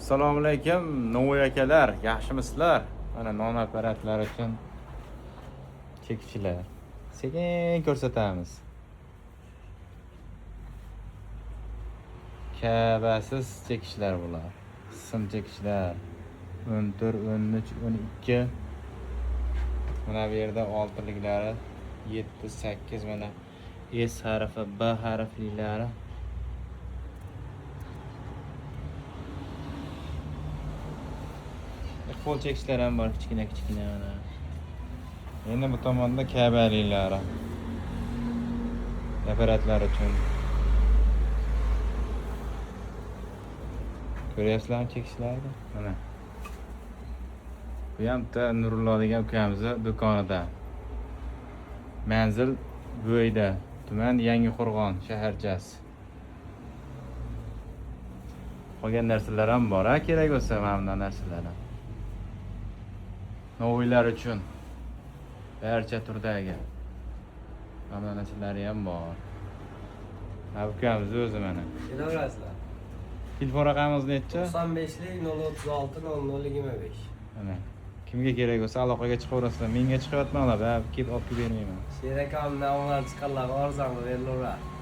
Assalomu alaykum, Novvoy akalar, yaxshimisizlar? Mana non apparatlari uchun chekchilar. Sekin ko'rsatamiz. Kabasiz chekishlar bular. Sim chekishlar. 14, 13, 12. Mana bu yerda oltiliklari 7, 8, mana S harfi, B harflilari. Qo'l chekishlar ham bor, kichkina kichkina mana. Endi bu tomonda kabalilari. Apparatlar uchun. Ko'ryapsizlarmi chekishlarni? Mana. Bu ham bitta Nurullo degan ukamizni do'konida. Manzil Bo'yda, tuman Yangiqo'rg'on shaharchasi. Qolgan narsalar ham bor, ha, kerak bo'lsa mana bunday narsalar ham. Noviylar uchun barcha turdagi mana bunday narsalari ham bor. Ha, ukamiz o'zi mana. Kelaverasizlar. Telefon raqamimiz nechi? 95lik 036 0025. Mana. Kimga kerak bo'lsa aloqaga chiqaverasizlar. Menga chiqyapmanlar, baribir kelib olib kelib bermayman. Sher akamdan onlayn chiqqanlarga arzon qilib berilaveradi.